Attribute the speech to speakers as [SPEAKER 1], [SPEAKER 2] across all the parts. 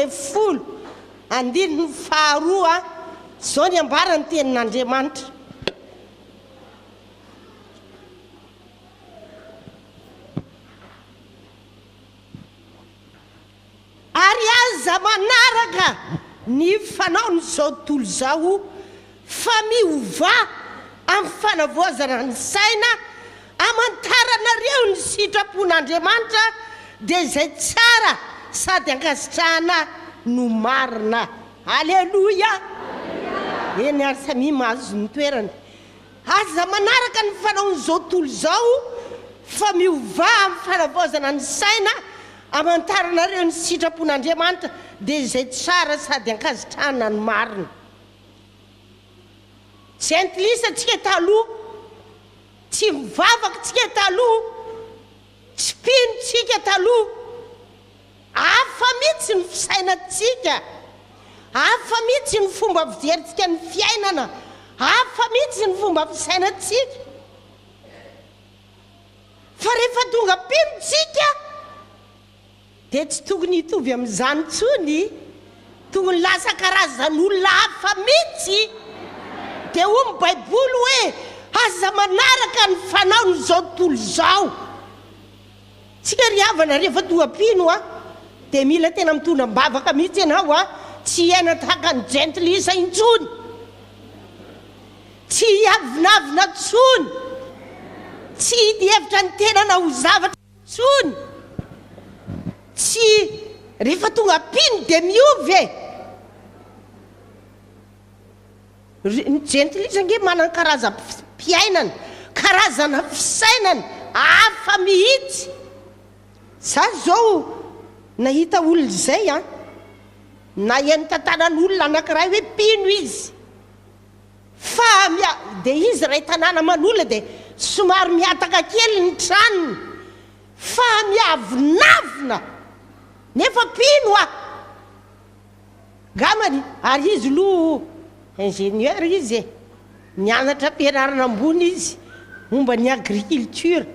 [SPEAKER 1] 12, andininy faharoa, izao ny ambaran'ny Tenin'Andriamanitra. Ary aza manaraka ny fanaon'izao tontolo izao, fa miovà amin'ny fanavaozana ny saina, hamantaranareo ny sitrapon'Andriamanitra, dia izay tsara sady ankasitrahana no marina. Aleloia! Eny ary samia mahazo ny toerany. Aza manaraka ny fanaon'izao tontolo izao fa miovà amin'ny fanavaozana ny saina hamantaranareo ny sitrapon'Andriamanitra dia izay tsara sady ankasitrahana ny marina. Jentilisa tsika taloha, tsy mivavaka tsika taloha, tsy mpino tsika taloha. Hafa mihitsy ny fisainantsika, hafa mihitsy ny fomba fijerintsika ny fiainana, hafa mihitsy ny fomba fisainantsika. Fa rehefa tonga mpino tsika dia tsy tokony hitovy amin'izany intsony, tokony lasa karazan'olona hafa mihitsy. Dia hoy ny Baiboly hoe, Aza manaraka ny fanaon'izao tontolo izao. Tsika ry havana rehefa toa mpino a dia mila tena mitondra am-bavaka mihitsy ianao a, tsy hiaina tahaka ny jentilisa intsony, tsy hiavonavona intsony, tsy hihevitra ny tenanao ho zavatra intsony, tsy rehefa tonga mpino dia miova e! Ry ny jentilisa ange manana karazam-piainana, karazana fisainana hafa mihitsy. Za zao nahita olona izay an, naheno tantaran'olona anankiray hoe mpino izy, fa mia- dia izy iray tanàna aman'olona dia somary mihataka kely ny tranony, fa miavonavona nefa mpino an. Ngamany, ary izy aloha ingénieur izy e, nianatra am-pianarana ambony izy momba ny agriculture,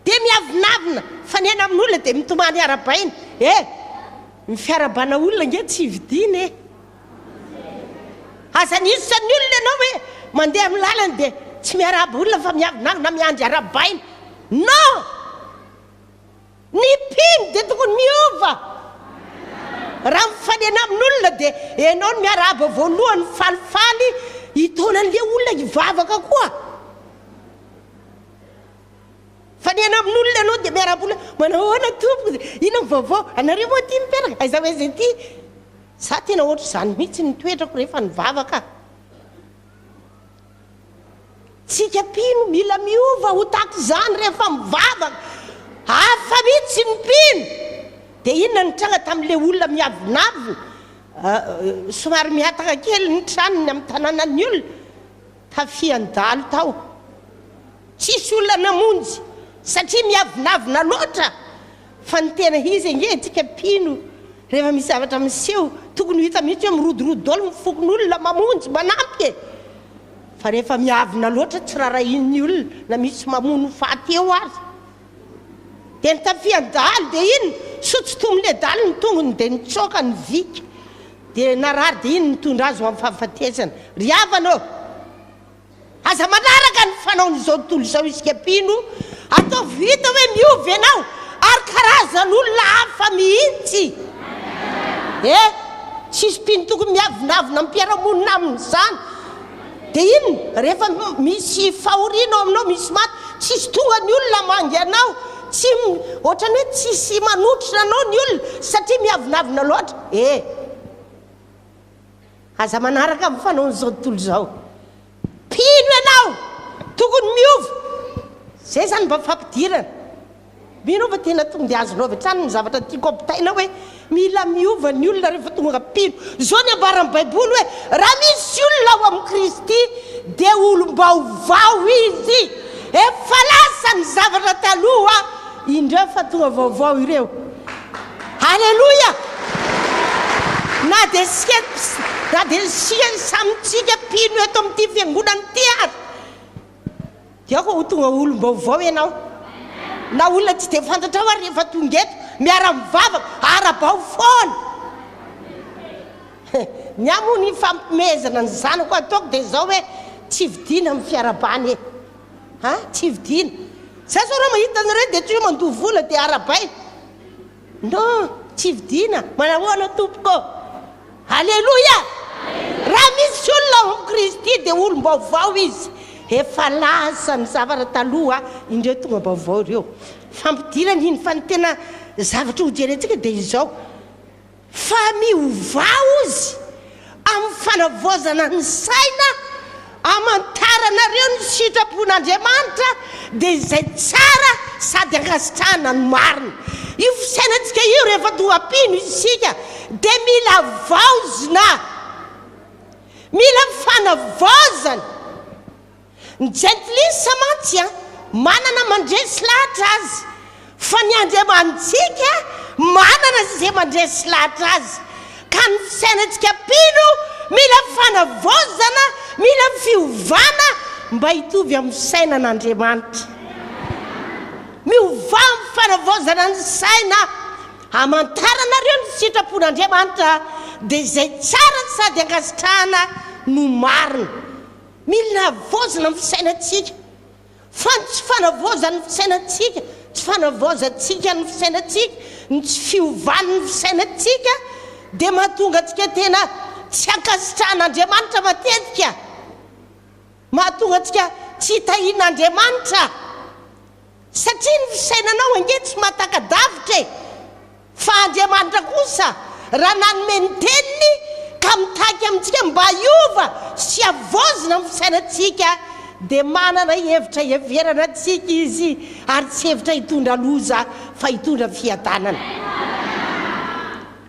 [SPEAKER 1] dia miavonavona, mifanena amin'olona dia mitomany arabaina, e! Ny fiarahabana olona ange tsy vidiana e! Aza anisan'ny olona ianao hoe mandeha amin'ny lalana dia tsy miarahaba olona fa miavonavona miandry arabaina, non! Ny mpino dia tokony miova. Raha mifanena amin'olona dia ianao no miarahaba voalohany falifaly hitaona an'ilay olona hivavaka koa. Mifanena amin'olona ianao dia miarahaba olona, manao ahoana tompoko, inona ny vaovao, anareo moa aty mipetraka, aiza ho aiza ity? Za tena ohatr'izany mihitsy ny toetrako rehefa nivavaka. Tsika mpino mila miova ho tahaka izany rehefa mivavaka. Hafa mihitsy ny mpino. Dia inona no nitranga tamin'ilay olona miavonavona, somary mihataka kely ny tranony amin'ny tanànan'ny olona? Tafihan'ny dahalo tao. Tsisy olona namonjy satria miavonavona loatra. Fa ny tena izy ange tsika mpino rehefa misy zavatra miseho tokony ho hita mihitsy hoe mirodorodo daholo ny fokonolona mamonjy manampy e! Fa rehefa miavona loatra tsy rarahian'ny olona na misy mamono faty eo aza dia ny tafihan-dahalo dia iny sotsitomle dahalo ny tongony dia nitsoaka ny vika dia narary dia iny nitondra azy ho amin'ny fahafatesana. Ry havana ô! Aza manaraka ny fanaon'izao tontolo izao isika mpino, ataovy hita hoe miova ianao ary karazan'olona hafa mihitsy e! Tsisy mpino tokony miavonavona amin'ny mpiara-monina aminy izany. Dia inona? Rehefa misy fahoriana ao aminao, misy maty, tsisy tonga ny olona hamangy anao, tsy ohatran'ny hoe tsisy manotrona anao ny olona satria miavonavona loatra e! Aza manaraka ny fanaon'izao tontolo izao. Mpino ianao, tokony miova. Izay izany mba fampidirana. Mino aho fa tena tonga dia azonao avy hatrany ny zavatra tiako ampitaina hoe mila miova ny olona rehefa tonga mpino. Izao ny ambaran'ny Baiboly hoe raha misy olona ao amin'i Kristy dia olom-baovao izy. Efa lasa ny zavatra taloha, indreo fa tonga vaovao ireo. Aleloia! Na dia isika, na dia isika samy tsika mpino eto amin'ity fiangonana ity ary, dia aoka ho tonga olom-baovao ianao. Na olona tsy dia fantatrao ary rehefa tonga eto, miara-mivavaka, arahabao foana. Ny ahy moa ny fampimehezana ny zanako ataoko dia izao hoe tsy vidiana amin'ny fiarahabana e! Ha? Tsy vidiana. Za zao raha mahita anareo dia tsy hoe mandoa vola dia arahabaina. Non, tsy vidiana. Manahoana tompoko? Aleloia! Raha misy olona ao amin'i Kristy dia olom-baovao izy. Efa lasa ny zavatra taloha, indreo tonga vaovao ireo. Fampidirana iny fa ny tena zavatra hojerentsika dia izao. Fa miovà ozy amin'ny fanavaozana ny saina amantaranareo ny sitrapon'Andriamanitra dia izay tsara sady ankasitrahana ny marina. Io fisainantsika io rehefa tonga mpino isika dia mila havaozina, mila fanavaozana. Ny jentilisa mantsy an, manana mandresy lahatra azy, fa ny Andriamanitsika manana izay mandresy lahatra azy. Ka ny fisainantsika mpino mila fanavaozana, mila fiovana mba hitovy amin'ny fisainan'Andriamanitra. Miovà amin'ny fanavaozana ny saina, hamantaranareo ny sitrapon'Andriamanitra, dia izay tsara sady ankasitrahana no marina. Mila havaozina ny fisainantsika. Fa ny tsy fanavaozan'ny fisainantsika, tsy fanavaozantsika ny fisainantsika, ny tsy fiovan'ny fisainantsika dia mahatonga antsika tena tsy ankasitrahan'Andriamanitra matetika. Mahatonga antsika tsy hitahian'Andriamanitra. Satria ny fisainanao ange tsy mahataka-davitra e! Fa Andriamanitra kosa raha nanome ny Teniny ka mitaky amintsika mba hiova sy havaozina ny fisainantsika dia manana hevitra hiheverana antsika Izy ary tsy hevitra hitondra loza fa hitondra fiadanana.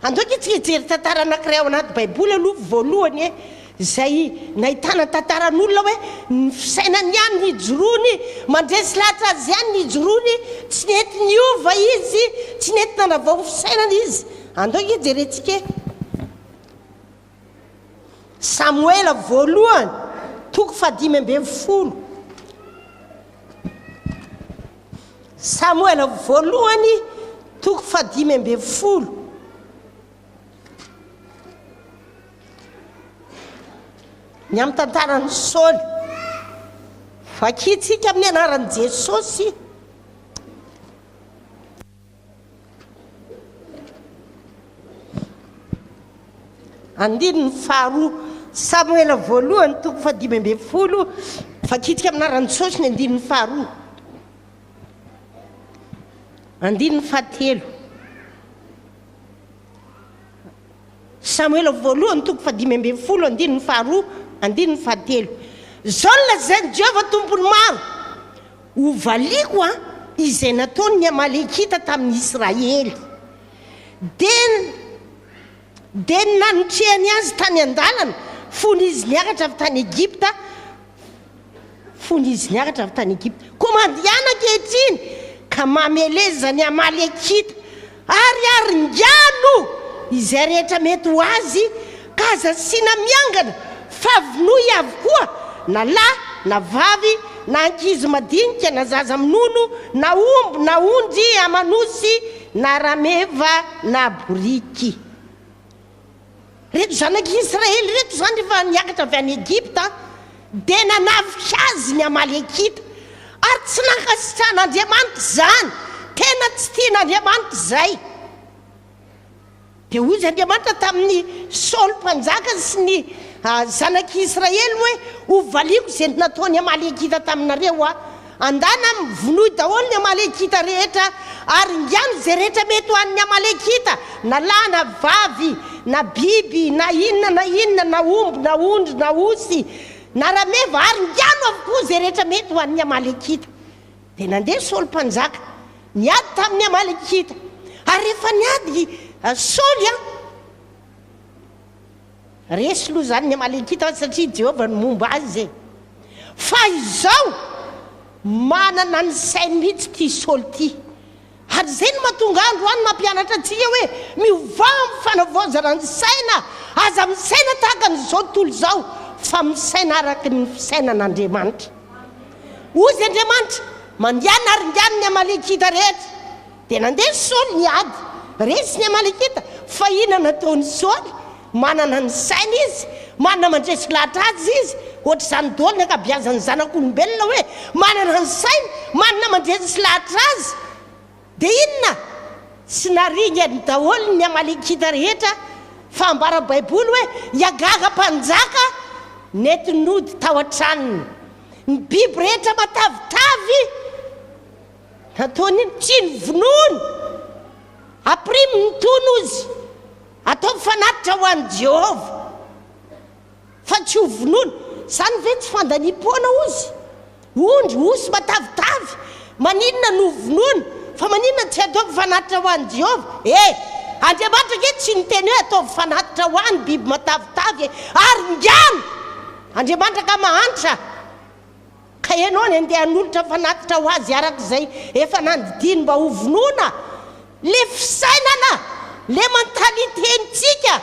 [SPEAKER 1] Andao ange tsika hijery tantara anankiray ao anaty Baiboly aloha voalohany e! Izay nahitana tantaran'olona hoe ny fisainany ihany ny hijoroany, mandresy lahatra azy ihany ny hijoroany, tsy nety niova izy, tsy nety nanavao ny fisainany izy. Andao ange jerentsika e. Samoela voalohany, toko fahadimy ambin'ny folo. Samoela voalohany, toko fahadimy ambin'ny folo. Ny amin'ny tantaran'i Saoly. Vakintsika amin'ny anaran'i Jesosy. Andininy faharoa. Samoela voalohany toko fahadimy ambin'ny folo. Vakintsika amin'ny anaran'i Jesosy ny andininy faharoa. Andininy fahatelo. Samoela voalohany toko fahadimy ambin'ny folo andininy faharoa andininy fahatelo. Izao no lazain'i Jehovah Tompon'ny maro, Hovaliako izay nataon'ny Amalekita tamin'ny Israely. Dia dia ny nanotrehany azy tany an-dalana fony izy niakatra avy tany Egypta, fony izy niakatra avy tany Egypta. Koa mandehana ankehitriny ka mameleza ny Amalekita, ary aringano izay rehetra mety ho azy, ka aza asiana miangana, fa vonoy avokoa, na lahy na vavy, na ankizy madinika, na zaza minono, na omby, na ondry aman'osy, na rameva, na boriky. Ireto zanak'i Israely ireto izany rehefa niakatra avy any Egypta dia nanafika azy ny Amalekita, ary tsy nankasitrahan'Andriamanitra izany, tena tsy tian'Andriamanitra izay. Dia hoy Andriamanitra tamin'i Saoly mpanjaka sy ny zanak'i Israely hoe, Hovaliako izay nataon'ny Amalekita taminareo aho. Andana vonoy daholo ny Amalekita rehetra, ary ingano izay rehetra mety ho an'ny Amalekita, na lahy na vavy, na biby, na inona na inona, na omby, na ondry, na osy, na rameva, ary ingano avokoa izay rehetra mety ho an'ny Amalekita. Dia nandeha Saoly mpanjaka, niady tamin'ny Amalekita. Ary rehefa niady Saoly, Resy aloha izany ny Amalekita satria Jehovah no momba azy e. Fa izao, manana ny sainy mihitsy ity Saoly ity. Ary izay no mahatonga ahy androany mampianatra antsika hoe miovà amin'ny fanavaozana ny saina, aza misaina tahaka an'izao tontolo izao fa misaina araka ny fisainan'Andriamanitra. Hozy Andriamanitra, Mandehana aringano ny Amalekita rehetra. Dia nandeha Saoly niady. Resy ny Amalekita. Fa inona nataon'i Saoly? Manana ny sainy izy, manana mandresy lahatra azy izy, ohatr'izany daholo ny ankabiazan'ny zanak'olombelona hoe manana ny sainy, manana mandresy lahatra azy. Dia inona? Tsy naringany daholo ny Amalekita rehetra fa ambaran'ny Baiboly hoe i Agaga mpanjaka nety nody tao an-tranony. Ny biby rehetra matavitavy nataony inona? Tsy novonoiny. Ampirimo ny tono ozy. Ataovy fanatitra ho an'i Jehovah, fa tsy ho vonoina. Izany ve tsy fandaniam-poana ozy? Ondry, osy matavitavy, maninona no ho vonoina? Fa maninona tsy ataovy fanatitra ho an'i Jehovah? E! Andriamanitra ange tsy niteny hoe ataovy fanatitra ho ahy ny biby matavitavy e! Aringano! Andriamanitra ka mahantra. Ka ianao anie ndeha hanolotra fanatitra ho azy araka izay efa nandidiany mba ho vonoina? Le fisainana, le mentalité-ntsika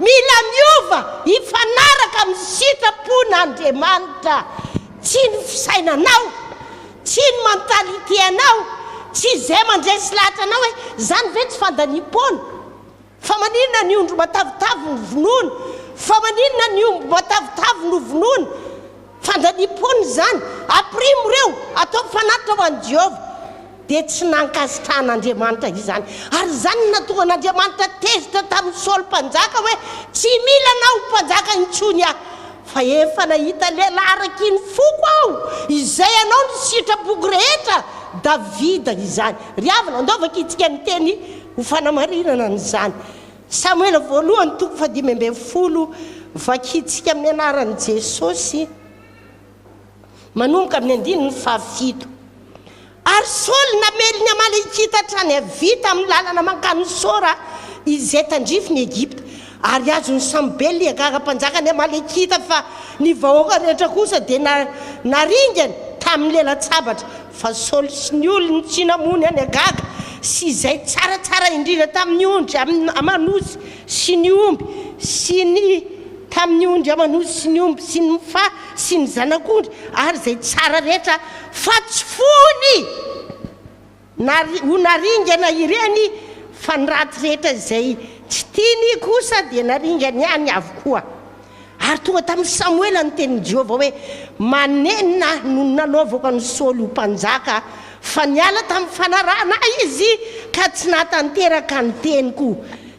[SPEAKER 1] mila miova hifanaraka amin'ny sitrapon'Andriamanitra. Tsy ny fisainanao, tsy ny mentalité-anao, tsy izay mandresy lahatra anao hoe zany ve tsy fandaniam-poana? Fa maninona ny ondry matavitavy no vonoina? Fa maninona ny omby matavitavy no vonoina? Fandaniam-poana izany. Ampirimo ireo, ataovy fanatitra ho an'i Jehovah. Dia tsy nankasitrahan'Andriamanitra izany. Ary izany no nahatonga an'Andriamanitra tezitra tamin'i Saoly mpanjaka hoe, Tsy mila anao ho mpanjaka intsony aho, fa efa nahita lehilahy araky ny foko aho, izay hanao ny sitrapoko rehetra. Davida izany. Ry havana, andao vakintsika ny teny Ho fanamarinana an'izany, Samoela voalohany toko fahadimy ambin'ny folo, vakintsika amin'ny anaran'i Jesosy, manomboka amin'ny andininy fahafito. Ary Saoly namely ny Amalekita hatrany Havia tamin'ny lalana mankany Sora, izay tandrifin'i Egypta. Ary azon'i Samobela i Agaga mpanjakan'ny Amalekita, fa ny vahoaka rehetra kosa dia naringany tamin'ny lelan-tsabatra. Fa Saoly sy ny olony tsy namono an'i Agaga sy izay tsaratsara indrindra tamin'ny ondry aman'osy sy ny omby sy ny tamin'ny ondry aman'osy sy ny omby sy ny mifaha sy ny zanak'ondry ary izay tsara rehetra, fa tsy fony ho naringana ireny, fa ny ratsy rehetra izay tsy tiany kosa dia naringany ihany avokoa. Ary tonga tamin'i Samoela ny tenin'i Jehovah hoe, Manenina aho noho ny nanaovako an'i Saoly ho mpanjaka, fa niala tamin'ny fanarahana ahy izy ka tsy nahatanteraka ny teniko.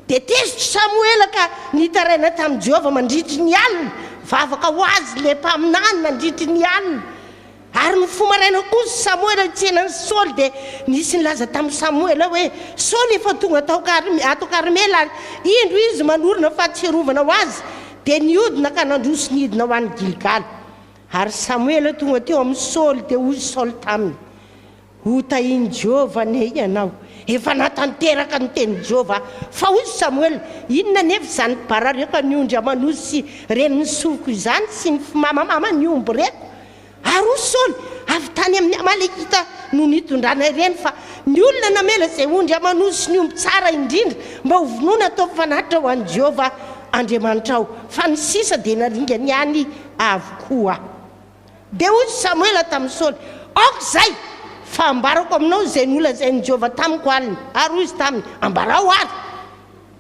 [SPEAKER 1] Dia tezitra Samoela ka nitaraina tamin'i Jehovah mandritry ny alina. Nivavaka ho azy ilay mpaminany nandritry ny alina. Ary nifoha maraina kosa Samoela hitsena an'i Saoly, dia nisy nilaza tamin'i Samoela hoe, Saoly efa tonga tao ato Karmela, ary indro izy manorina fahatsiarovana ho azy. Dia nihodina ka nandroso nidina ho any Gilgala. Ary Samoela tonga teo amin'i Saoly, dia hoy Saoly taminy, Hotahin'i Jehovah anie ianao. Efa nahatanteraka ny tenin'i Jehovah aho. Fa hoy Samoela, Inona anefa izany bararioka ny ondry aman'osy sy renin'ny sofiko izany sy ny fimamamama ny omby reko? Ary hoy Saoly, Avy tany amin'ny Amalekita no nitondrana ireny, fa ny olona namela izay ondry aman'osy sy ny omby tsara indrindra mba hovonoina hatao fanatitra ho an'i Jehovah Andriamanitrao, fa ny sisa dia naringany ihany avokoa. Dia hoy Samoela tamin'i Saoly, Aoka izay! Fa ambarako aminao izay nolazain'i Jehovah tamiko alina. Ary hoy izy taminy, Ambarao àry!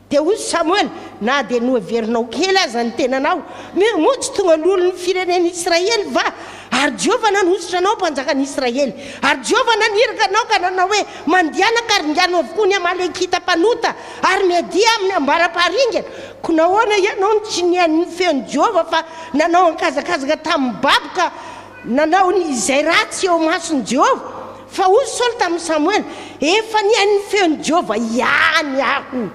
[SPEAKER 1] Dia hoy Samoela, Na dia noheverinao kely aza ny tenanao, moa tsy tonga loholon'ny firenen'Israely va? Ary Jehovah nanosotra anao mpanjakan'i Israely. Ary Jehovah naniraka anao ka nanao hoe, Mandehana ka ringano avokoa ny Amalekita mpanota, ary miadia aminy ambara-paharingana. Koa nahoana ianao no tsy nihaino ny feon'i Jehovah fa nanao ankazakazaka tamin'ny babo ka nanao izay ratsy eo imason'i Jehovah? Fa hoy Saoly tamin'i Samoela, Efa nihaino ny feon'i Jehovah ihany aho.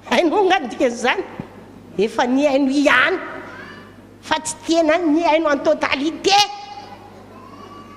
[SPEAKER 1] Hainao angaha ny dikan'izany? Efa nihaino ihany, fa tsy tena nihaino en totalité.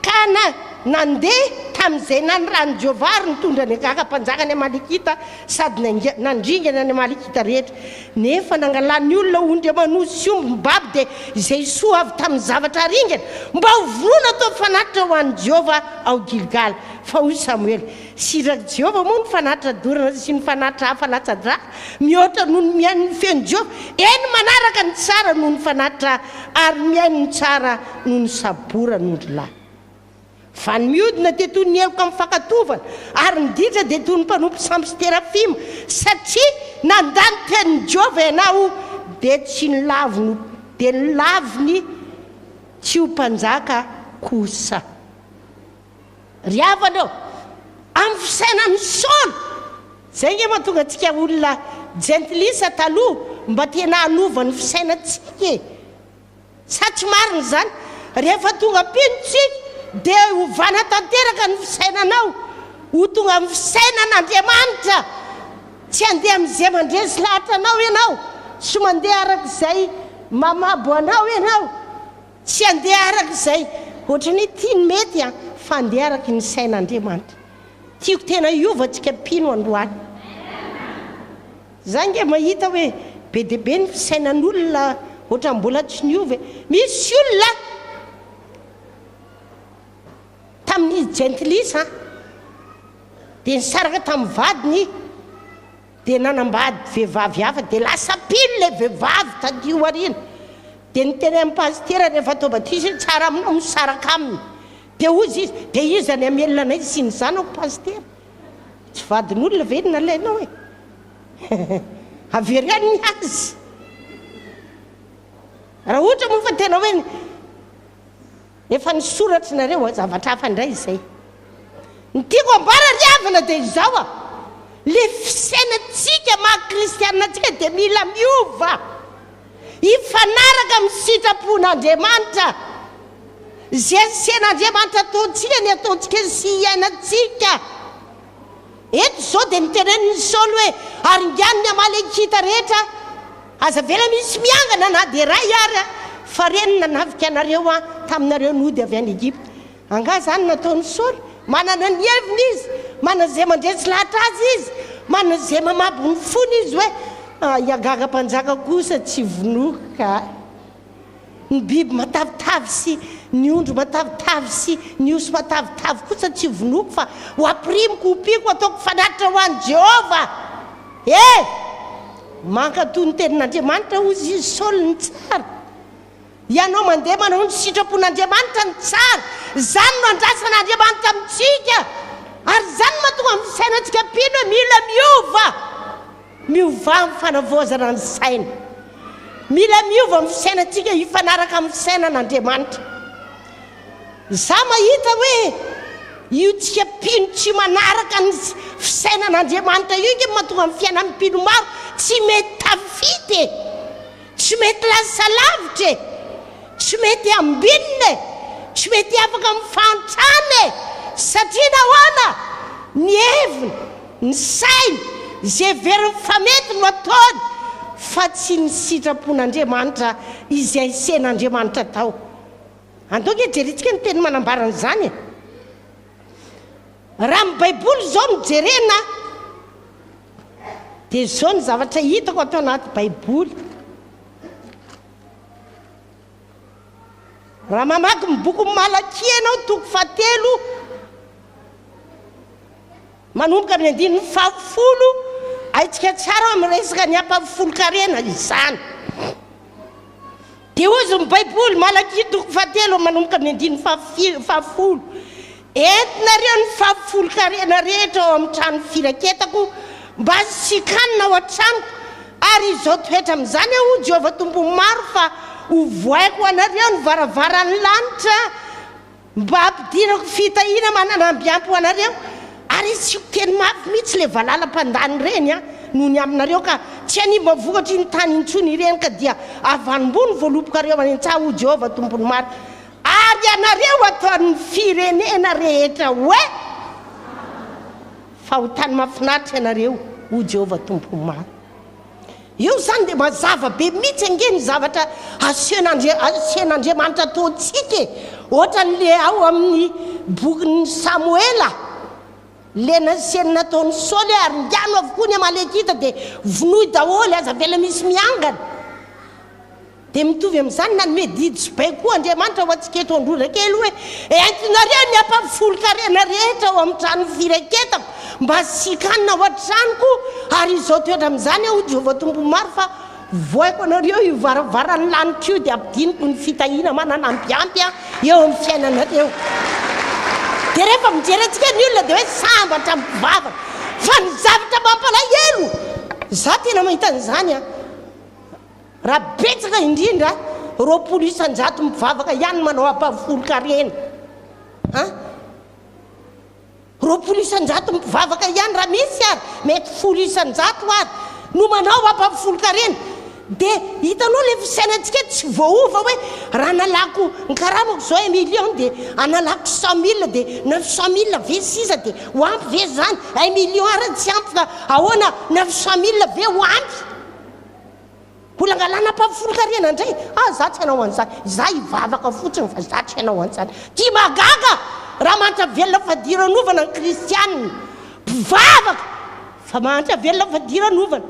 [SPEAKER 1] Ka na nandeha tamin'izay nanirahan'i Jehovah ary nitondra an'i Agaga mpanjakan'ny Amalekita sady nandringana ny Amalekita rehetra. Nefa nangalan'ny olona ondry aman'osy sy omby mibaby dia izay soa avy tamin'ny zavatra ringana, mba ho vonoina atao fanatitra ho an'i Jehovah ao Gilgala. Fa hoy Samoela, Sitrak'i Jehovah moa ny fanatitra dorana sy ny fanatitra hafa latsa-drà, mihoatra noho ny mihaino ny feon'i Jehovah? Eny, manaraka ny tsara noho ny fanatitra ary mihaino ny tsara noho ny saboran'ondrilahy. Fa ny mihodina dia toy ny heloka amin'ny fankatoavana, ary ny ditra dia toy ny mpanompo sampy sy terafima, satria nandà ny tenin'i Jehovah ianao, dia tsy nolaviny ho dia nolaviny tsy ho mpanjaka kosa. Ry havana ô, amin'ny fisainan'i Saoly, izay ange mahatonga antsika olona jentilisa taloha mba tena hanova ny fisainantsika e! Sa tsy marina izany? Rehefa tonga mpino tsika dia ovana tanteraka ny fisainanao ho tonga amin'ny fisainan'Andriamanitra. Tsy handeha amin'izay mandresy lahatra anao ianao, tsy mandeha araka izay mamabo anao ianao, tsy handeha araka izay ohatran'ny hoe tia ny mety an, fa handeha araka ny sain'Andriamanitra. Tiako tena hiova tsika mpino androany. Za nge mahita hoe be dia be ny fisainan'olona ohatran'ny mbola tsy niova e! Misy olona tamin'izy jentilisa dia nisaraka tamin'ny vadiny dia nanambady vehivavy hafa dia lasa mpino ilay vehivavy taty aoriana dia niteny amin'ny pasitera rehefa atao batisa hoe tsara aminao misaraka aminy dia hoy izy dia iza ny hamelona anay sy ny zanako pasitera? Tsy vadin'olona ve no nalainao e? Avereno ny azy. Raha ohatra moa fa tena hoe efa nisoratra nareo a, zavatra hafa indray izay. Ny tiako ambara ry havana dia izao a, le fisainantsika maha kristianina antsika dia mila miova. Hifanaraka amin'ny sitrapon'Andriamanitra. Izay asian'Andriamanitra ataontsika ny ataontsika sy iainantsika. Eto izao dia notenenin'i Saoly hoe, Aringano ny Amalekita rehetra, aza avela misy miangana na dia iray ary, fa ireny no nanafika anareo taminareo nody avy any Egypta. Angaha izany nataon'i Saoly? Manana ny heviny izy, manana izay mandresy lahatra azy izy, manana izay mamabo ny fony izy hoe, I Agaga mpanjaka kosa tsy vonoiko ka. Ny biby matavitavy sy ny ondry matavitavy sy ny osy matavitavy kosa tsy vonoiko fa ho ampirimiko, hompiako, hataoko fanatitra ho an'i Jehovah. E! Mankatò ny tenin'Andriamanitra, hoy izy, Saoly ny tsara. Ianao mandeha manao ny sitrapon'Andriamanitra ny tsara. Izany no andrasan'Andriamanitra amintsika. Ary izany no mahatonga ny fisainantsika mpino hoe mila miova. Miovà amin'ny fanavaozana ny saina. Mila miova ny fisainantsika hifanaraka amin'ny fisainan'Andriamanitra. Izaho mahita hoe io tsika mpino tsy manaraka ny fisainan'Andriamanitra io ange no mahatonga ny fiainan'ny mpino maro tsy mety tafita e! Tsy mety lasa lavitra e! Tsy mety ambinina e! Tsy mety afaka amin'ny fahantrana e! Satria nahoana? Ny heviny, ny sainy, izay heveriny fa mety no ataony, fa tsy ny sitrapon'Andriamanitra izay asen'Andriamanitra atao. Andao ange jerentsika ny teny manambara an'izany e! Raha ny Baiboly izao no jerena, dia izao ny zavatra hitako ato anaty Baiboly. Raha mamaky ny bokin'i Malakia ianao, toko fahatelo, manomboka amin'ny andininy fahafolo, haintsika tsara fa miresaka ny ampahafolon-karena izany. Dia hozy ny Baiboly, Malakia toko fahatelo manomboka amin'ny andininy fahafolo, Entinareo ny fahafolon-karena rehetra ao amin'ny trano firaketako mba hasikanina ao an-tranoko, ary izao toetra amin'izany aho, hoy Jehovah Tompon'ny maro, fa hovohaiko ho anareo ny varavaran'ny lanitra, Mba hampidirako fitahiana manana ambiampy ho anareo, ary hisiako teny mafy mihitsy ilay valala mpandany ireny an, noho ny aminareo, ka tsy hanimba vokatry ny tany intsony ireny, ka dia avanombo ny voalobokareo any an-tsaha, hoy Jehovah Tompon'ny maro, ary ianareo hataon'ny firenena rehetra hoe fahotany mahafinaritra ianareo, hoy Jehovah Tompon'ny maro. Eo izany dia mazava be mihitsy ange ny zavatra asian'Andriamanitra ataontsika e! Ohatran'le ao amin'ny bokin'i Samoela, le nasiany nataon'i Saoly hoe aringano avokoa ny Amalekita dia vonoy daholo, aza avela misy miangana. Dia mitovy amin'izany, nanome didy sy baiko koa Andriamanitra ho antsika eto Androndrakely hoe, Entinareo ny ampahafolon-karena rehetra ao amin'ny trano firaketako, mba hasikanina ao an-tranoko, ary izao toetra amin'izany aho, hoy Jehovah Tompon'ny maro, fa vohaiko anareo io varavaran'ny lanitra io, dia ampidiniko ny fitahiana manana ampiampy eo amin'ny fiainanareo. Dia rehefa mijery antsika ny olona dia hoe sambatra mpivavaka. Fa ny zavatra mampalahelo, izaho tena mahita an'izany an! Raha betsaka indrindra, 20% mivavaka ihany no manao ampahafolon-karena. An? 20% mpivavaka ihany raha misy ary, mety 10% ary no manao ampahafolon-karena. Dia hitanao ilay fisainantsika tsy voaova hoe raha nalako ny karamako izao un million dia analako 100 mille dia 900 mille ve sisa dia ho ampy ve izany? Un million ary tsy ampy fa ahoana 900 mille ve ho ampy? Mbola angalana ampahafolon-karena indray? Ah za tsy hanao an'izany, za hivavaka fotsiny fa za tsy hanao an'izany. Ty mahagaga raha mahantra velona fadiranovana ny kristianina, mpivavaka fa mahantra velona fadiranovana.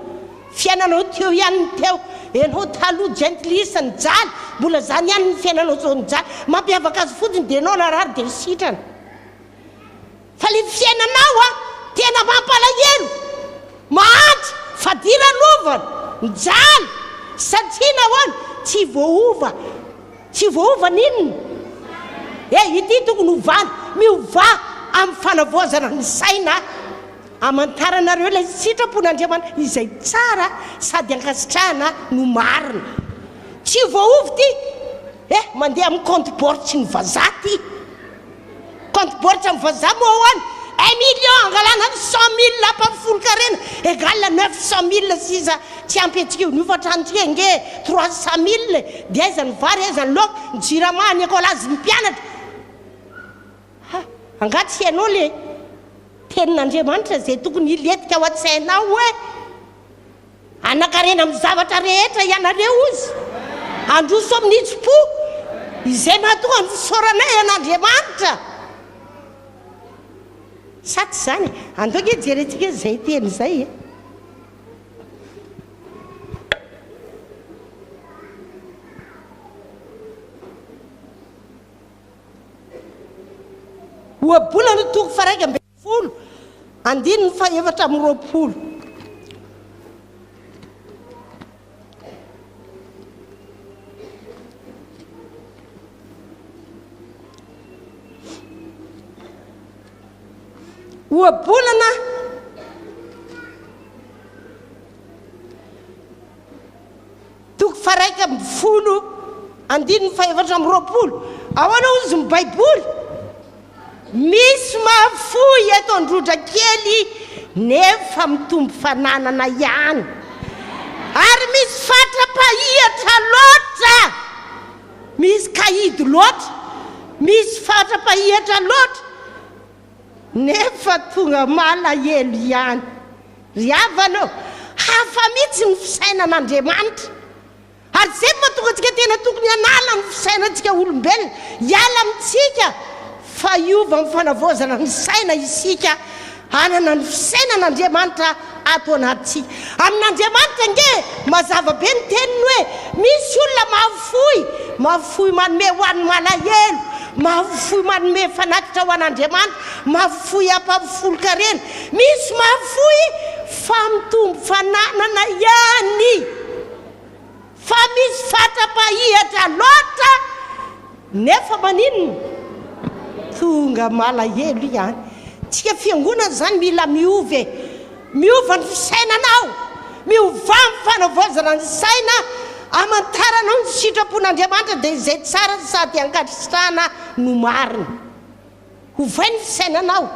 [SPEAKER 1] Fiainanao teo ihany ny teo, enao taloha jentilisa nijaly, mbola zany ihany ny fiainanao zao nijaly. Mampiavaka azy fotsiny dia enao narary dia sitrana. Fa le fiainanao a tena mampalahelo, mahantra, fadiranovana, mijaly, satria nahoana? Tsy voaova, tsy voaova n'inona? E, ity tokony hovana, miovà amin'ny fanavaozana ny saina, hamantaranareo ilay sitrapon'Andriamanitra izay tsara sady ankasitrahana no marina. Tsy voaova ity, e, mandeha amin'ny compte bortry ny vazaha ity. Compte baoritra amin'ny vazaha moa ahoana? Un million angalana ny 100 mille ampahafolon-karena égale 900 mille sisa tsy ampy antsika io. Ny hofan-tranontsika ange 300 mille e! Dia aiza ny vary, aiza ny laoka, ny jirama, ny écolage ny mpianatra? Ha! Angaha tsy hainao le tenin'Andriamanitra izay tokony hilentika ao an-tsainao hoe. Hanan-karena amin'ny zavatra rehetra ianareo, hozy. Handroso amin'ny hitsim-po izay mahatonga ny fisaoranay an'Andriamanitra. Sa tsy izany e? Andao ange jerentsika izay teny izay e. Ohabolana toko faha-11, andininy faha-24. Ohabolana Toko faha-11, andininy faha-24. Ahoana hozy ny Baiboly? Misy mahafoy eto Androndra kely nefa mitombo fananana ihany. Ary misy fatra-pahihatra loatra, misy kahidy loatra, misy fatra-pahihatra loatra nefa tonga malahelo ihany. Ry havana ô, hafa mihitsy ny fisainan'Andriamanitra. Ary izay no mahatonga antsika tena tokony hanala ny fisainantsika olombelona, hiala amintsika fa hiova amin'ny fanavaozana ny saina isika, hanana ny fisainan'Andriamanitra ato anatintsika. Amin'Andriamanitra ange mazava be ny teniny hoe misy olona mahafoy, mahafoy manome ho an'ny malahelo, mahafoy manome fanatitra ho an'Andriamanitra, mahafoy ampahafolon-karena. Misy mahafoy fa mitombo fananana ihany fa misy fatra-pahihatra loatra nefa maninona? Tonga malahelo ihany. Tsika fiangonana izany mila miova e! Miova ny fisainanao, miovà ny fanavaozana ny saina, amantaranao ny sitrapon'Andriamanitra dia izay tsara sady ankasitrahana no marina. Ovay ny fisainanao.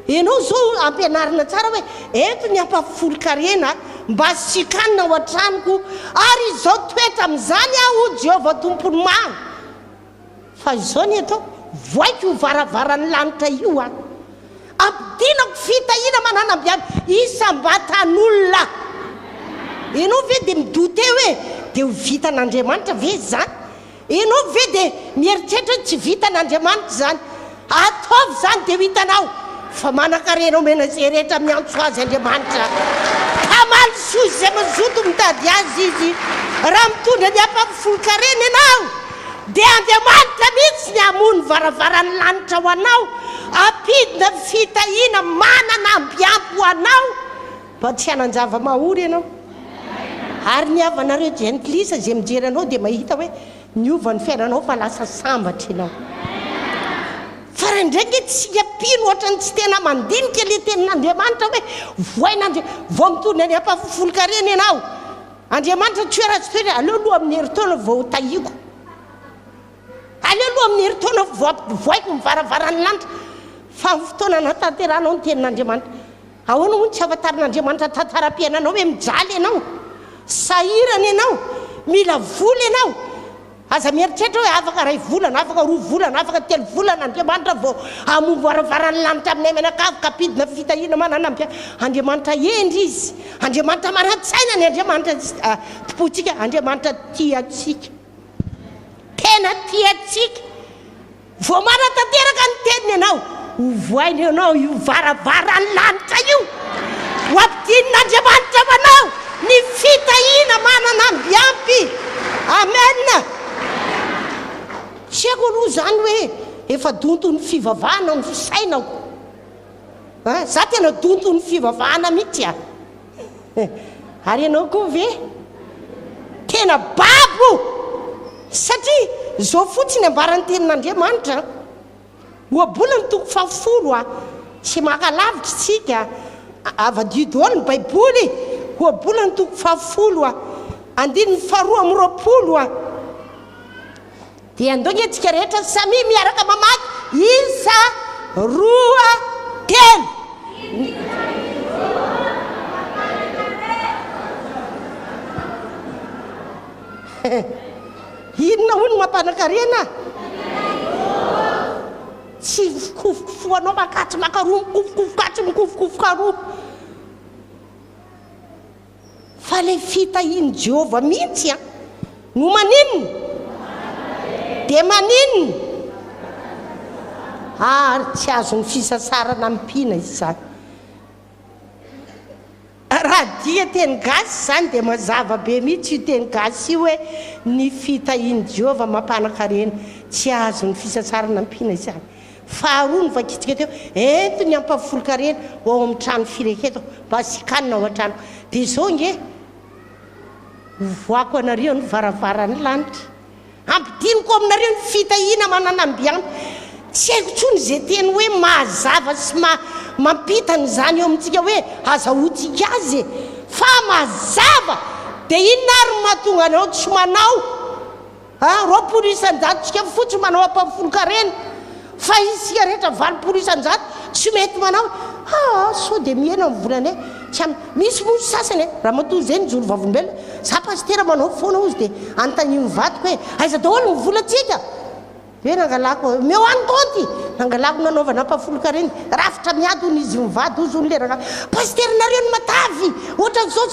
[SPEAKER 1] Enao zao ampianarina tsara hoe ento ny ampahafolon-karena mba hasikanina ao an-tranoko ary izao toetra amin'izany aho hoy Jehovah Tompon'ny maro. Fa izao ny ataoko, vohaiko io varavaran'ny lanitra io aho. Ampidinako fitahiana mananam-biavy isam-batan'olona. Enao ve dia mi-douter hoe dia ho vitan'Andriamanitra ve izany? Ianao ve dia mieritreritra hoe tsy vitan'Andriamanitra izany? Ataovy izany dia ho hitanao fa manankarena omena izay rehetra miantso Azy Andriamanitra. Hamaly soa izay mazoto mitady Azy Izy. Raha mitondra ny ampahafolon-karena ianao, dia Andriamanitra mihitsy ny hamoha ny varavaran'ny lanitra ho anao, hampidina fitahiana manana ambiampy ho anao. Mba tsy hanan-java-mahory ianao. Ary ny havanareo jentilisa izay mijery anao dia mahita hoe niova ny fiainanao fa lasa sambatra ianao. Fa raha indray ange tsika mpino ohatran'ny tsy tena mandinika ilay tenin'Andriamanitra hoe voain'Andri vao mitondra ny ampahafolon-karena ianao. Andriamanitra tsy hoe ratsy toetra, aleo aloha amin'ny herintaona vao ho tahiako. Aleo aloha amin'ny herintaona vao ampivoaiko ny varavaran'ny lanitra. Fa amin'ny fotoana anatanterahanao ny tenin'Andriamanitra. Ahoana moa no tsy ahafantarin'Andriamanitra ny tantaram-piainanao hoe mijaly ianao, sahirana ianao, mila vola ianao. Aza mieritreritra hoe afaka iray volana, afaka roa volana, afaka telo volana Andriamanitra vao hamoha varavaran'ny lanitra aminay mianakavy ka hampidina fitahiana manana amby. Andriamanitra hendry Izy. Andriamanitra manan-tsaina ny Andriamanitra tompointsika. Andriamanitra tia antsika. Tena tia antsika. Vao manatanteraka ny teniny ianao, hovohainy ianao io varavaran'ny lanitra io. Ho ampidinin'Andriamanitra ho anao ny fitahiana manana amby ampy. Amen. Tsy haiko aloha izany hoe efa donton'ny fivavahana ny fisainako. An, za tena donton'ny fivavahana mihitsy a. Ary ianao koa ve? Tena babo! Satria izao fotsiny ambaran'ny tenin'Andriamanitra an, Ohabolana toko fahafolo a, tsy maka lavitra isika, avadio daholo ny baiboly, Ohabolana toko fahafolo a, andininy faharoa amby 20 a. Dia andao nge tsika rehetra samia miaraka mamaky isa roa telo. Inona hono no mampanan-karena? Tsy fikofokofohanao makatsy makaroa mikofokofoka atsy mikofokofoka aroa. Fa ilay fitahian'i Jehovah mihitsy an! No maninona? Dia maninona? Ary tsy azon'ny fisasarana ampiana izany. Raha dia teny gasy izany dia mazava be mihitsy io teny gasy io hoe ny fitahian'i Jehovah mampanan-karena. Tsy azon'ny fisasarana ampiana izany. Faharoa novakintsika teo, ento ny ampahafolon-karena ho ao amin'ny trano fireketako, mba hasiakanina ao an-trano. Dia izao ange, hovohako anareo ny varavaran'ny lanitra, hampidiniko aminareo ny fitahiana manana amby ampy. Tsy haiko intsony izay teny hoe mahazava sy mampita an'izany eo amintsika hoe azahoantsika azy e! Fa mazava! Dia inona ary no mahatonga anao tsy manao? A, 20 isan-jato tsika fotsiny manao ampahafolon-karena, fa isika rehetra 80 isan-jato tsy mety manao, aa sao dia mihena ny volanay, tsy am, misy moa ny sasany e, ramatoa izay nijoro vavolombelona, za pasitera manao foana hozy dia anontanio ny vadiko hoe aiza daholo ny volantsika? Dia hoe nangalako, omeo ahy ny kaonty, nangalako nanaovana ampahafolon-karena, rafitra miady hono izy mivady hozy hono le rangahy, pasitera-nareo no matavy, ohatran'izao,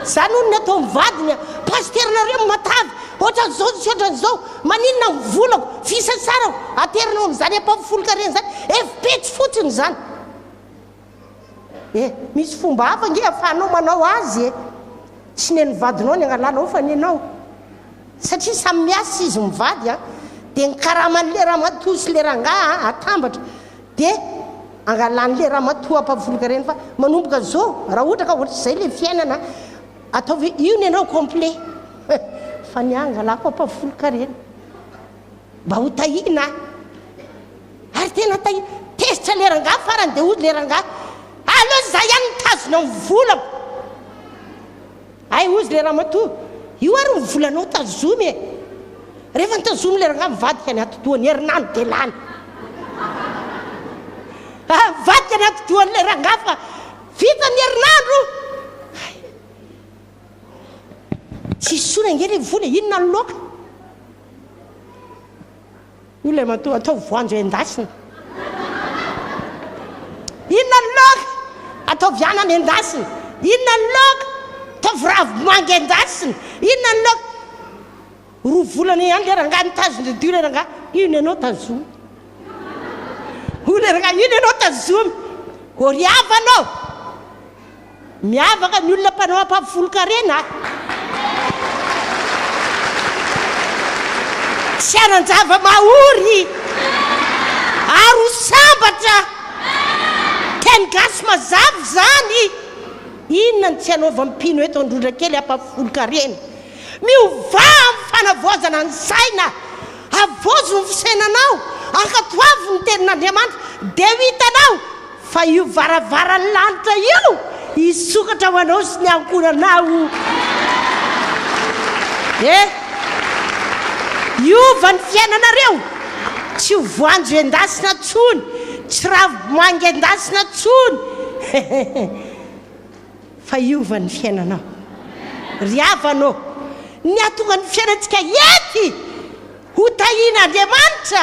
[SPEAKER 1] zany hono ny ataon'ny vadiny a, pasitera-nareo no matavy, Ohatran'izao sy ohatran'izao, maninona ny volako, fisasarako, aterinao amin'izany ampahafolon-karena izany, hevi-petsy fotsiny izany. Eh, misy fomba hafa ange ahafahanao manao azy e. Tsy nen'ny vadinao ny angalanao fa nenao. Satria samy miasa izy mivady an, dia ny karaman'le ramatoa sy le rangahy an, atambatra, dia angalan'le ramatoa ampahafolon-karena fa manomboka izao, raha ohatra ka ohatr'izay le fiainana, Ataovy io ny anao complet fa ny ahy angalako ampahafolon-karena mba ho tahiana ahy. Ary tena tahiana. Tezitra le rangahy farany dia hoy le rangahy, aleo za ihany mitazona ny volako. Hay hozy le ramatoa, io ary ny volanao tazomy e. Rehefa notazomy le rangahy mivadika ny atidohany, herinandro dia lany. Ah, mivadika ny atidohan'le rangahy fa Vita ny herinandro! Hay! Tsisy intsony ange ilay vola e, inona ny laoka? Hoy ilay matoa, ataovy voanjo endasina. Inona ny laoka? Ataovy anana endasina. Inona ny laoka? Ataovy ravimanga endasina. Inona ny laoka? Roa volana ihany ilay rangahy nitazona io ilay rangahy, io ny anao tazomy. Hoy ilay rangahy, io ny anao tazomy. Ô ry havana ô! Miavaka ny olona mpanao ampahafolon-karena a! Tsy hanan-java-mahory ary ho sambatra. Teny gasy mazava izany. Inona no tsy hanaovan'ny mpino eto Androndrakely ampahafolon-karena? Miovà amin'ny fanavaozana ny saina. Havaozy ny fisainanao, ankatoavy ny Tenin'Andriamanitra, dia ho hitanao fa io varavaran'ny lanitra io hisokatra ho anao sy ny ankohonanao. Eh! Hiova ny fiainanareo, tsy ho voanjo endasina tsony, tsy ravi-bomanga endasina tsony, fa hiova ny fiainanao. Ry havana ô, ny hahatonga ny fiainantsika hety ho tahian'Andriamanitra,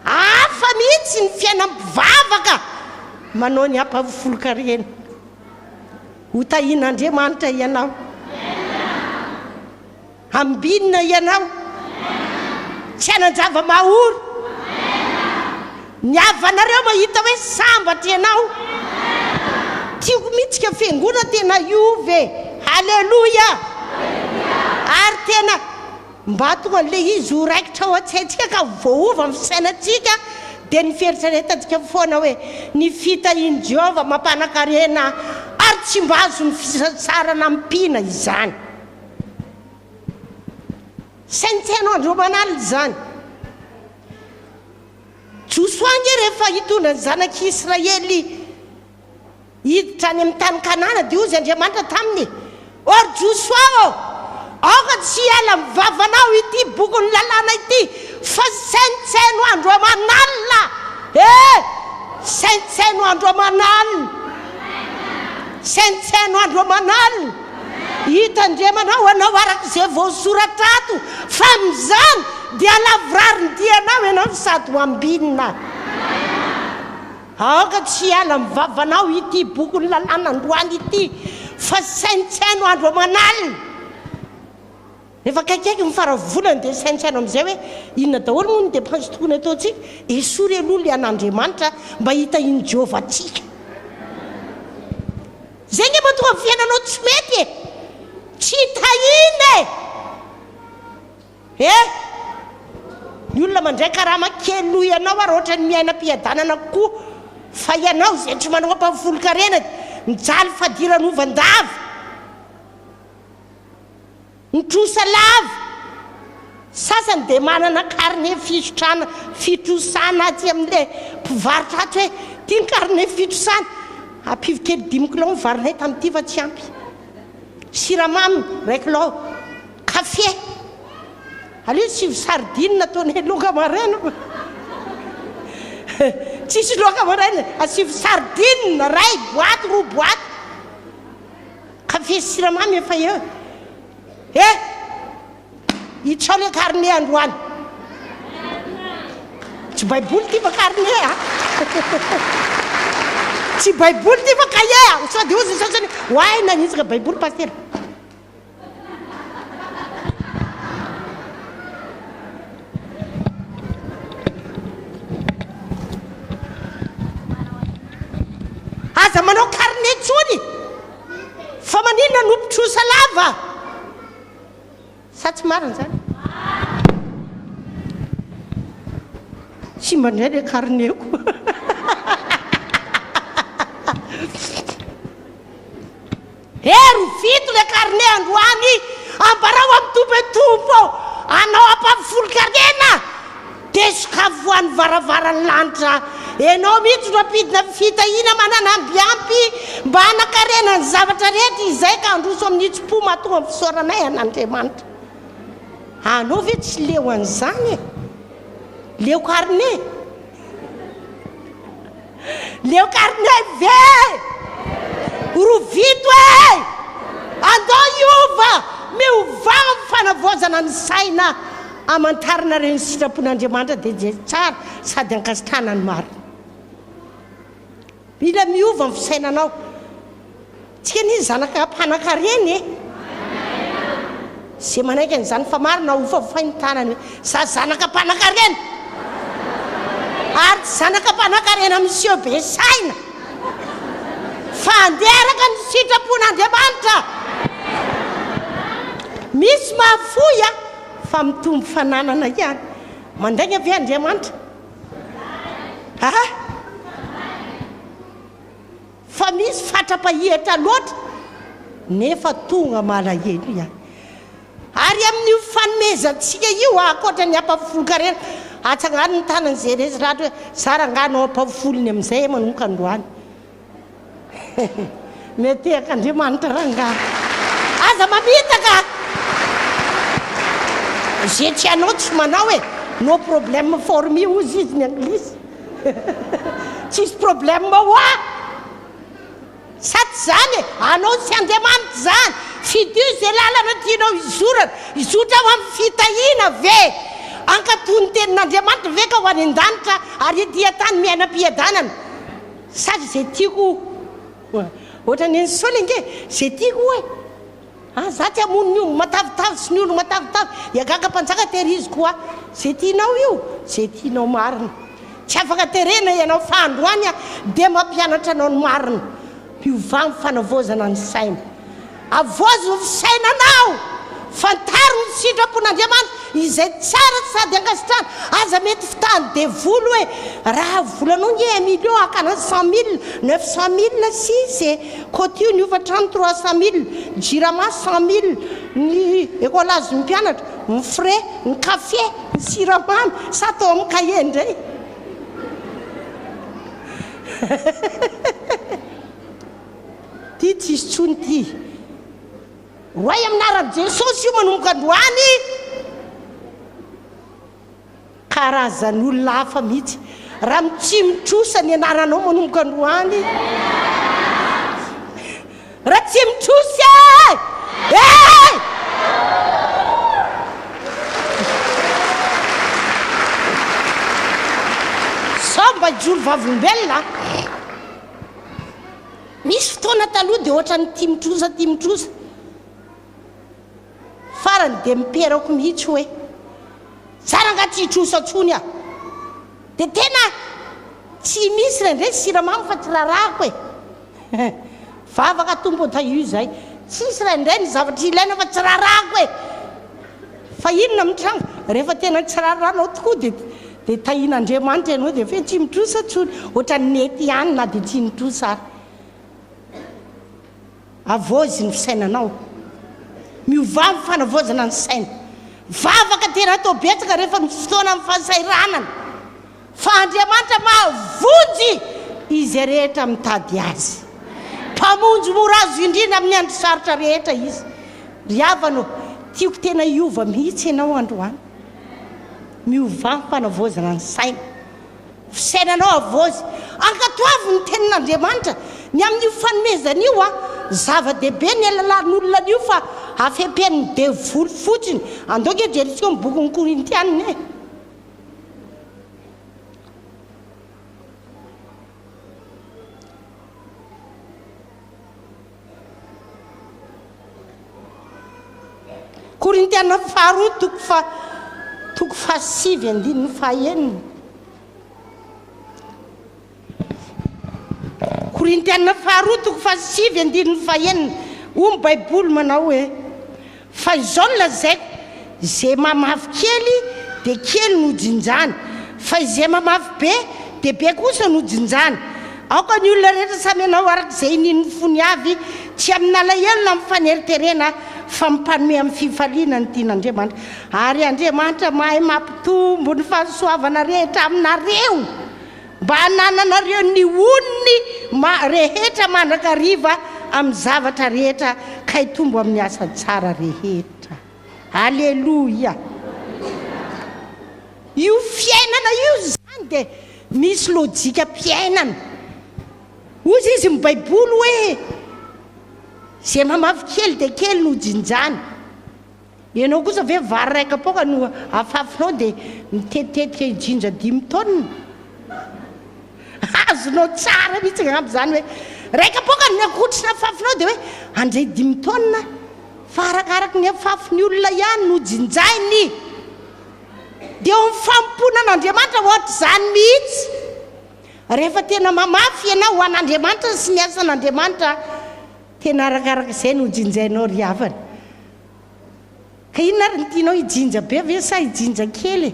[SPEAKER 1] hafa mihitsy ny fiainan'ny mpivavaka manao ny ampahafolon-karena. Ho tahian'Andriamanitra ianao. Ambinina ianao. Tsy hanan-java-mahory. Ny havanareo mahita hoe sambatra ianao. Tiako mihitsy ka fiangonana tena hiova e. Haleloia. Ary tena Mba hahatonga an'ilay izy ho raikitra ao an-tsaintsika ka ho voaova ny fisainantsika, dia ny fieritreretantsika foana hoe, 'Ny fitahian'i Jehovah mampanan-karena ary tsy mba azon'ny fisasarana ampiana izany. Saintsaino andro aman'alina izany. Josoa ange rehefa hitondra ny zanak'Israely Hiditra any amin'ny tany Kanana, dia hozy Andriamanitra taminy, Ô ry Josoa ô, aoka tsy hiala amin'ny vavanao ity bokin'ny lalàna ity, fa saintsaino andro aman'alina. E! Saintsaino andro aman'alina. Saintsaino andro aman'alina. Hitandremanao anao araka izay voasoratra ato, fa amin'izany dia halavorary ny dianao ianao sady ho ambinina. Aoka tsy hiala amin'ny vavanao ity bokin'ny lalàna androany ity, fa saintsaino andro aman'alina. Rehefa akaikaiky ny faran'ny volana dia saintsaino amin'izay hoe inona daholo moa ny dépense tokony hataontsika. Esory aloha ilay an'Andriamanitra mba hitahian'i Jehovah antsika. Izay ange mahatonga ny fiainanao tsy mety e! Tsy tahiana e! Eh! Ny olona mandray karama kely noho ianao ary ohatran'ny miaina am-piadanana kokoa fa ianao izay tsy manao ampahafolon-karena dia mijaly fadiranovandava, mitrosa lava, sasany dia manana carnet fisotrana fitrosana atsy amin'ilay mpivarotra atsy hoe ity ny carnet fitrosana, ampio kely dimy kilao ny varinay tamin'ity fa tsy ampy. Siramamy iray kilao, kafe, aleo tsy sardine ataonay laoka maraina fa tsisy laoka maraina, asivo sardine iray boaty roa boaty, kafe sy siramamy efa eo e! Itsao le carnet androany. Tsy baiboly ty fa carnet a. Tsy baiboly ty fa cahier a. Sao dia hozy ny sasany hoe oay nanitsaka baiboly pasitera. Aza manao carnet intsony fa maninona no mpitrosa lava. Sa tsy marina izany? Simba indray ilay carnet-ko. Hery vito ilay carnet androany, ambarao amin'ny Tompo hoe Tompo ô, anao ampahafolon-karena dia sokafy ho an'ny varavaran'ny lanitra. Ianao mihitsy no hampidina fitahiana manana ambiampy mba hanakarena ny zavatra rehetra izay ka handroso amin'ny hitsim-po mahatonga ny fisaoranay an'Andriamanitra. Anao ve tsy leo an'izany e? Leo carnet? Leo carnet ve? Rovito e! Andao hiova! Miovà amin'ny fanavaozana ny saina hamantarana ireny sitrapon'Andriamanitra dia izay tsara sady ankasitrahana ny marina. Mila miova ny fisainanao. Tsika anie zanaka mpanan-karena e! Ze manaiky an'izany fa marina hofafay ny tanany hoe za zanaka mpanan-karena! Ary tsy zanaka mpanan-karena miseho be saina fa andeha araka ny sitrapon'Andriamanitra. Misy mahafoy a! Fa mitombo fananana ihany. Mandainga ve Andriamanitra? Aa! Fa misy fatra-pahihatra loatra nefa tonga malahelo ihany. Ary amin'io fanomezantsika io, ankoatra ny ampahafolon-karena, atsangano ny tanan'izay resy lahatra hoe, za rangahy hanao ampahafolony amin'izay manomboka androany. Metehaka Andriamanitra rangahy. Aza mamitaka! Ze tsy anao tsy manao e! No problème for me hozy izy ny anglisy. Tsisy problème ho ahy. Sa tsy zany e! Anao sy Andriamanitra zany. Fidio ze lalana tianao hizorana. Hizotra ho amin'ny fitahiana ve? Hankatò ny tenin'Andriamanitra ve ka ho any an-danitra ary ety an-tany miaina am-piadanana? Sa ze tiako ohatran'ny an'i Saoly ange, ze tiako hoe. Ah za tsy hamono ny omby matavitavy sy ny ondry matavitavy, i Agaga mpanjaka tehiriziko hoa ze tianao io, ze tianao marina. Tsy afaka terena ianao fa androany aho dia mampianatra anao ny marina. Miovà ny fanavaozana ny saina. Avoazy ny fisainanao! Fantaro ny sitrapon'Andriamanitra izay tsara sady ankasitrahana. Aza mety fitahan'ny devoly hoe raha volanao nge un million hakana cent mille, neuf cent mille sisa e! Côte ny hofantrano 300 mille, jirama 100 mille, ny écolage ny mpianatra, ny frais, ny café, ny siramamy, sa atao amin'ny cahier indray? Ty tsisy tsony ty. Roay amin'ny anaran'i Jesosy io manomboka androany. Karazan'olona hafa mihitsy. Raha mitsimitrosa ny anaranao manomboka androany. Raha tsy mitrosa e! E! Sao mba hijoro vavolombelona a! Misy fotoana taloha dia ohatran'ny tia mitrosa tia mitrosa. Farany dia miperako mihitsy hoe, za rangaha tsy hitrosa intsony aho. Dia tena tsy misy indraindray siramamy fa tsy rarahako e. Vavaka Tompo ô tahio izay. Tsisy indraindray ny zavatra ilaina fa tsy rarahako e. Fa inona mitranga? Rehefa tena tsy rarahanao tokoa dia dia tahian'Andriamanitra ianao dia feno tsy mitrosa intsony. Ohatran'ny nety ihany na dia tsy nitrosa ary. Havaozy ny fisainanao. Miovà ny fanavaozana ny saina. Vavaka tena atao betsaka rehefa misy fotoana amin'ny fahasahiranana. Fa Andriamanitra mahavonjy izay rehetra mitady Azy. Mpamonjy mora azo indrindra amin'ny andro sarotra rehetra Izy. Ry havana ô, tiako tena hiova mihitsy ianao androany. Miovà ny fanavaozana ny saina. Fisainanao havaozy. Ankatoavy ny tenin'Andriamanitra. Ny amin'io fanomezana io an, zava-dehibe ny alalan'olona an'io fa hafempen'ny devoly fotsiny. Andao ange jerentsika ny bokin'ny Korintiana e. Korintiana faharoa toko faha toko fahasivy andininy fahaenina. Korintiana faharoa toko fahasivy andininy fahenina. Hoy ny Baiboly manao hoe, Fa izao no lazaiko, izay mamafy kely dia kely no jinjany, fa izay mamafy be dia be kosa no jinjany. Aoka ny olona rehetra samy hanao araka izay inian'ny fony avy, tsy amin'alahelo na amin'ny faneriterena, fa mpanome amin'ny fifaliana ny tian'Andriamanitra. Ary Andriamanitra mahay mampitombo ny fahasoavana rehetra aminareo, mba hanananareo ny onony rehetra mandrakariva amin'ny zavatra rehetra, ka hitombo amin'ny asa tsara rehetra. Aleloia! Io fiainana io izany dia misy lojikam-piainana. Hozy izy ny Baiboly hoe, Izay mamafy kely dia kely no jinjany. Ianao kosa ve vary iray kapoaka no afafinao dia mitetitetika hijinja dimy taonina? Azonao tsara mihitsy angamba izany hoe iray kapoaka ny akotry nafafinao dia hoe handray dimy taonina fa arakaraky ny afafin'ny olona ihany no jinjainy. Dia eo amin'ny fanompoana an'Andriamanitra ohatr'izany mihitsy. Rehefa tena mamafy ianao ho an'Andriamanitra sy ny asan'Andriamanitra, tena arakaraka izay no jinjainao ry havana. Ka inona ary ny tianao hijinja be ve sa hijinja kely e?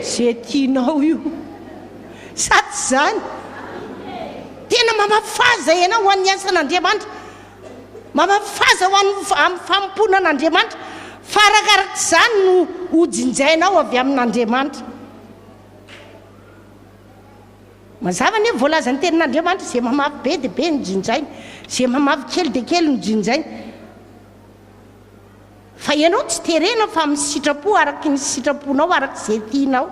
[SPEAKER 1] Ze tianao io. Sa tsy izany? Tena mamafaza ianao ho an'ny asan'Andriamanitra. Mamafaza ho an'ny amin'ny fanompoana an'Andriamanitra. Fa arakarak'izany no hojinjainao avy amin'Andriamanitra. Mazava anie ny voalazan'ny tenin'Andriamanitra, izay mamafy be dia be no jinjainy, izay mamafy kely dia kely no jinjainy. Fa ianao tsy terena fa amin'ny sitrapo araky ny sitraponao araka izay tianao.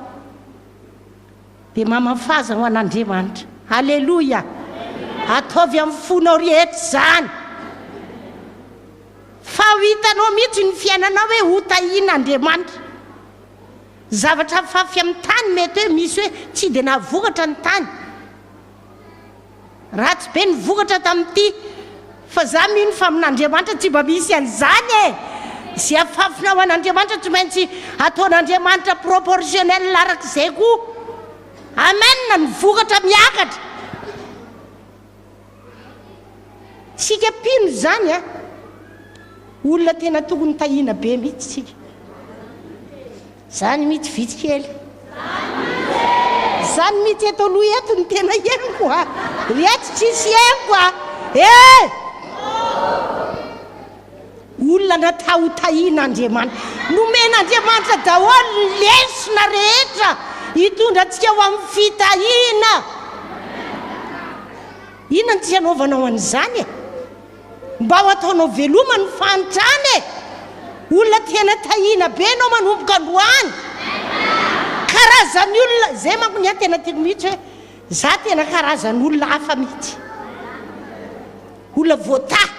[SPEAKER 1] Dia mamafaza ho an'Andriamanitra. Aleloia! Ataovy amin'ny fonao rehetra izany. Fa ho hitanao mihitsy ny fiainanao hoe ho tahian'Andriamanitra. Zavatra afafy amin'ny tany mety hoe misy hoe tsy dia nahavokatra ny tany. Ratsy be ny vokatra tamin'ity fa za mino fa amin'Andriamanitra tsy mba misy an'izany e! Izay afafina ho an'Andriamanitra tsy maintsy ataon'Andriamanitra proportionnel arak'izay koa. Amen! Ny vokatra miakatra. Tsika mpino izany a! Olona tena tokony tahiana be mihitsy tsika. Zany mitsy vitsy kely. Zany mitsy eto aloha eto no tena henoko a! Ry eto tsisy henoko a! Eh! Olona natao ho tahian'Andriamanitra. Nomen'Andriamanitra daholo ny lesona rehetra hitondra antsika ho amin'ny fitahiana. Inona no tsy hanaovanao an'izany e? Mba ho ataonao veloma ny fahantrana e! Olona tena tahiana be ianao manomboka androany. Karazan'ny olona, izay manko ny ahy tena tiako mihitsy hoe za tena karazan'olona hafa mihitsy. Olona voatahy.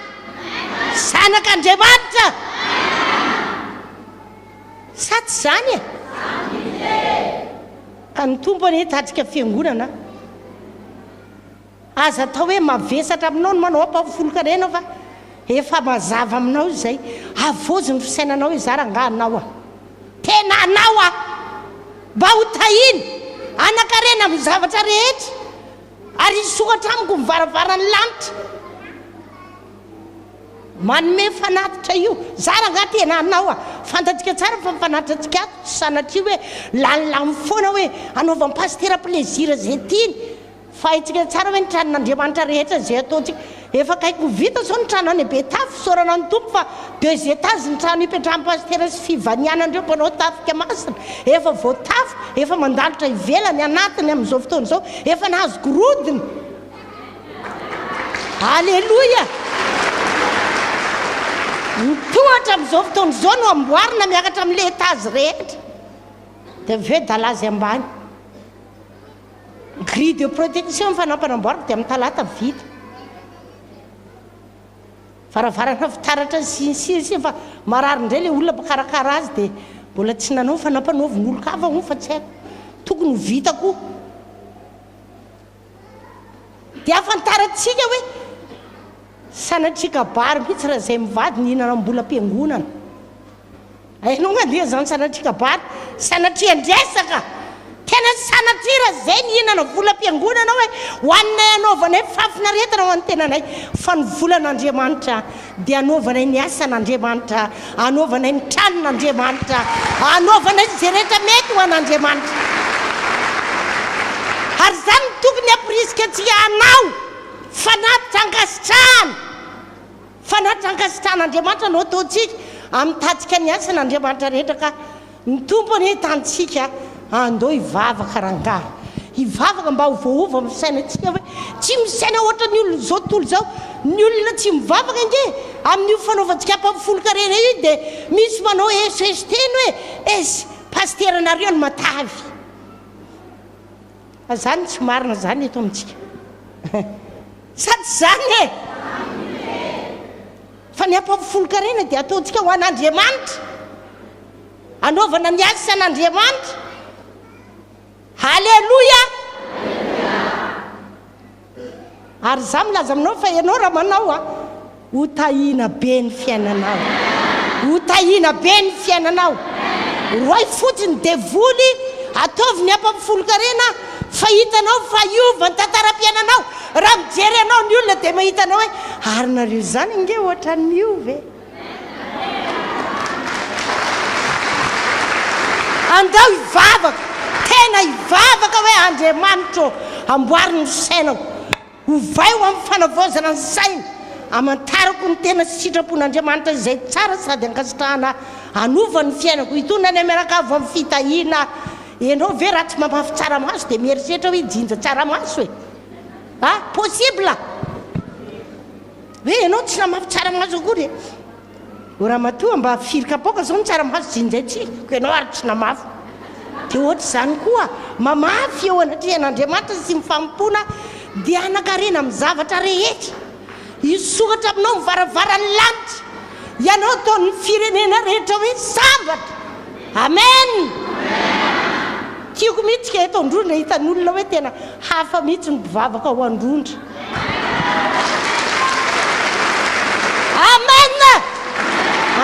[SPEAKER 1] Zanak'Andriamanitra. Sa tsy izany e? Ka ny Tompo anie hitatrika fiangonana. Aza atao hoe mavesatra aminao ny manao ampahafolon-karena fa efa mazava aminao izay. Havozy ny fisainanao hoe za rangaha anao aho. Tena anao aho. Mba ho tahiana, hanan-karena amin'ny zavatra rehetra ary hisokatra amiko ny varavaran'ny lanitra. Manome fanatitra io. Za rangaha tena anao aho. Fantatsika tsara fa ny fanatitra antsika ato tsy sanatria hoe lanilany foana hoe anaovan'ny pasitera plaisir izay tiany. Fa haintsika tsara hoe ny tranon'Andriamanitra rehetra izay ataontsika, efa akaiky ho vita izao ny trano any Betafo, fisaorana ny Tompo fa deux étages ny trano ipetrahan'ny Pasitera sy fivanianan'ireo mpanao tafika masina, efa voatafo, efa mandalotra ivelany, anatiny amin'izao fotoana izao, efa nahazo gorodona. Aleloia! Ny tohatra amin'izao fotoana izao no amboarina miakatra amin'ilay étage rehetra, dia avy eo dalazy ambany. Grille de protection efa nampanamboariko dia amin'ny talata vita. Varavarana fitaratra sy ny sisa sy fa marary indray ilay olona mpikarakara azy dia mbola tsy nanao fa nampanaovin'olon-kafa hono fa tsy haiko. Tokony ho vita koa. Dia ahafantarantsika hoe sanatria kabary mihitsy raha izay mivady nihinana am-bolam-piangonana. Hainao nga dia zany sanatria kabary, sanatria an-dresaka! Tena sanatria raha zay nihinana volam-piangonana hoe ho anay hanaovanay fahafinaretana ho an'ny tenanay, fa ny volan'Andriamanitra dia hanaovanay ny asan'Andriamanitra, hanaovanay ny tranon'Andriamanitra, hanaovanay izay rehetra mety ho an'Andriamanitra. Ary izany no tokony hampirisika antsika hanao fanatitra ankasitrahana. Fanatitra ankasitrahan'Andriamanitra no ataontsika amin'ny tatsika ny asan'Andriamanitra rehetra ka ny Tompo anie hitantsika andao hivavaka rangahy hivavaka mba ho voaova amin'ny fisainantsika hoe tsy misaina ohatran'ny olon'izao tontolo izao ny olona tsy mivavaka ange amin'io fanaovantsika ampahafolon-karena io dia misy manao esoeso teny hoe es pasiteranareo no matavy Fa zany tsy marina zany eto amintsika. Sa tsy zany e? Fa ny ampahafolon-karena dia ataontsika ho an'Andriamanitra. Anaovana ny asan'Andriamanitra. Haleloia! Ary izaho milaza aminao fa ianao raha manao a, ho tahiana be ny fiainanao. Ho tahiana be ny fiainanao. Roay fotsiny devoly, ataovy ny ampahafolon-karena fa hitanao fa hiova ny tantaram-piainanao. Raha mijery anao ny olona dia mahita anao hoe ary nareo izany ange ohatran'ny miova e. Andao hivavaka, tena hivavaka hoe Andriamanitra ô, amboary ny fisainako, ovay ho amin'ny fanavaozana ny saina, amantarako ny tena sitrapon'Andriamanitra izay tsara sady ankasitrahana hanova ny fiainako, hitondra anay mianakavy ho amin'ny fitahiana. Ianao ve raha tsy mamafy tsaramaso dia mieritreritra hoe hijinja tsaramaso e? Ah, possible! Hoe ianao tsy namafy tsaramaso akory e! O ramatoa mba firy kapoaka zao no tsaramaso jinjaintsika ko ianao ary tsy namafy. Dia ohatr'izany koa, mamafy eo anatrehan'Andriamanitra sy ny fanompoana dia hanan-karena amin'ny zavatra rehetra. Hisokatra aminao ny varavaran'ny lanitra. Ianao ataon'ny firenena rehetra hoe sambatra. Amen! Tiako mihitsy ka eto Androndra hitan'olona hoe tena hafa mihitsy ny mpivavaka ao Androndra. Amen!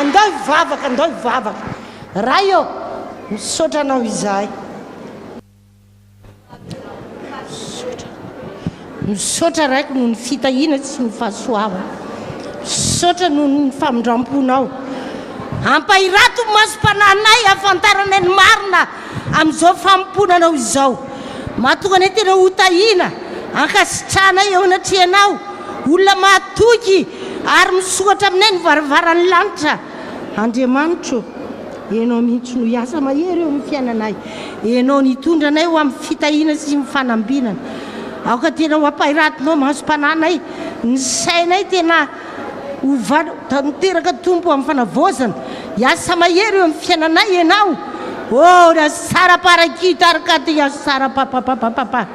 [SPEAKER 1] Andao hivavaka, andao hivavaka. Ray ô, misaotra Anao izahay. Misaotra. Misaotra Raiko noho ny fitahiana sy ny fahasoavana. Misaotra noho ny famindram-ponao. Ampahirato ny masom-panahinay hahafantaranay ny marina amin'izao fanompoana Anao izao. Mahatonga anay tena ho tahiana, ankasitrahanay eo anatrehanao, olona mahatoky ary misokatra aminay ny varavaran'ny lanitra. Andriamanitro, Ianao mihitsy no hiasa mahery eo amin'ny fiainanay. Ianao no hitondra anay ho amin'ny fitahiana sy ny fanambinana. Aoka tena ho ampahiratinao masom-panahinay, ny sainay tena ho tanteraka Tompo amin'ny fanavaozana. Hiasa mahery eo amin'ny fiainanay Ianao. Oh, rasaraparakitarakatiya sarapapapapapa.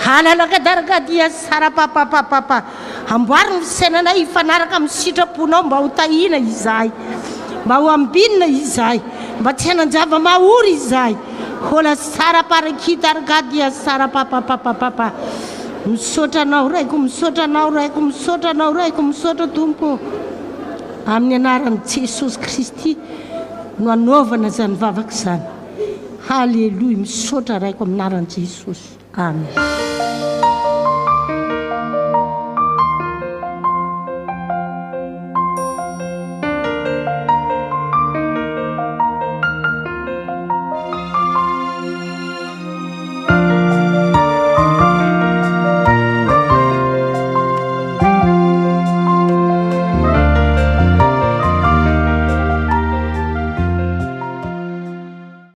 [SPEAKER 1] Halalakadarakatia sarapapapapapa. Amboary ny fisainanay hifanaraka amin'ny sitraponao mba ho tahiana izahay, mba ho ambinina izahay, mba tsy hanan-java-mahory izahay. Hola saraparakitarakatiya sarapapapapapa. Misaotra Anao Raiko, misaotra Anao Raiko, misaotra Anao Raiko, misaotra Tompo ô. Amin'ny anaran'i Jesosy Kristy no anaovana izany vavaka izany. Haleloia, misaotra Raiko amin'ny anaran'i Jesosy. Amen.